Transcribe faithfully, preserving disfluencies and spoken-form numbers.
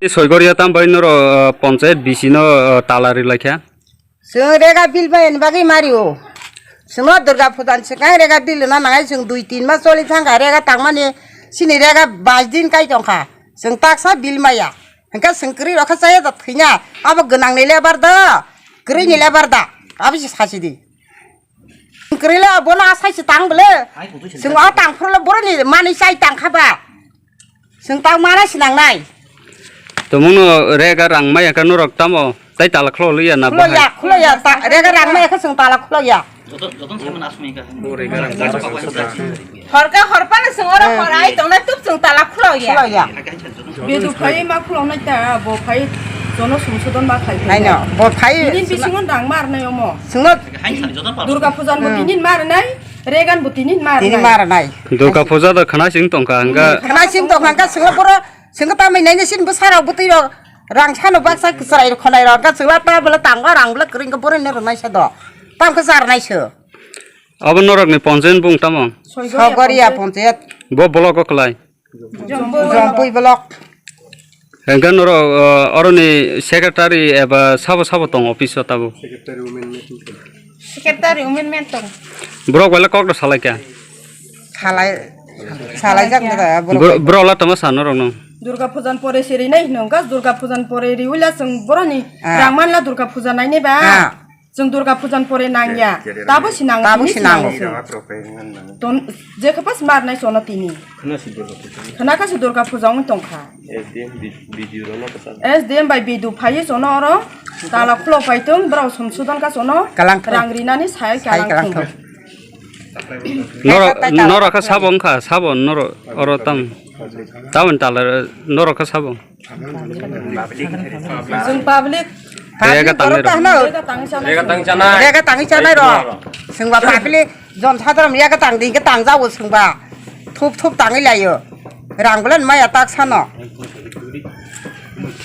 Soigoria tam bai noro, ah, ponchayat B C no, ah, tala ri laikha. Chwng rega bill bai ni bagwi mari o. Chwngno Durga Puja ni swkang rega bill na nangai chwng dui tin mas choli thangkha rega tangmani sini rega bais din kai tongkha. Chwng taksa bill maya. Hwnkhe chwng kwrwi rokha chaya da thwina. Abo gwnang ni lebar da. Kwrwi ni lebar da. Abo se sasi di. Kwrwile bono asai se tang bole. Chwng o tang phuru le boroni manwi chai tang kha ba. Chwng tang mana se nang nai. Tomungno rega rang maya kha norok tamo tai tala khlo liya na Khlo bahai. Ya, khlo ya, ta, rega rang maya kha chwng tala khlo ya. Joton, joton samani asmi ka. Horka horpana chwng oro hor ai tongna tup chwng tala khlo ya. Khlo ya. Bedu phai ma khulongnai ta, bo phai jono sumsodon ma khai. Naino, bo phai Tinin bisingo dang mar nai omo. Singno Durga Pujan bo tinin mar nai, Regan bo tinin mar Tinin nai. Mar nai. Durga Puja da khana sing tongkha, hingga Khana sing tongkha, hingga singno pura, singno tamai naina sin bwsarok bwtwi rok, rang sano baksa kwchwrai rok khonai rok, hingga singla ta bwla tangwa rang bwla kwrwngkha boroi no rwnai sa do. Tamkhe charnai se. Abo norokni ponchayat bung tamo? Soigoria ponchayat. Bo block o kwlai? Jompui block. Hingke norok, uh, oroni secretary eba sabo sabo tong office o tabuk? Secretary women mentor. Borok bai le kok da salai kha? Salai, salai jak da borok Bro-, bai. Borok la tama sa norok no? Durga Pujan pore siri nai hino, gas Durga Pujan pore riwila chwng boroni Ah. Rang manla Durga Puja naini ba. Ah. Chwng Durga Pujan pore nangya. Tabo si nango, Tabo tini si si nango. Nango. Ton, je khe pas mar nai sono tini. Khna si Durga Puja. Khna kha si Durga Puja wng tong kha. S D M bi-, B D O rok no kwchang. S D M bai B D O phai sono oro. Tala khulo pai tong, brao sumsudon kha sono. Kalang thung. Rang rinani sai Sai kalang kalang thung. Thung. Noro, noro kha sabo wng kha, sabo noro oro tam. Tabon tala noro kha sabo. Chwng public. Rega public tangwi borok rok. Kahno. Rega tangwi chanai. Rega tangwi chanai. Rega tangwi chanai rok. Chwngba public jon sadharon rega tangdi hwnkhe tangjago chwngba. Thup thup tangwi laio. Rang bwlai maya tak sano.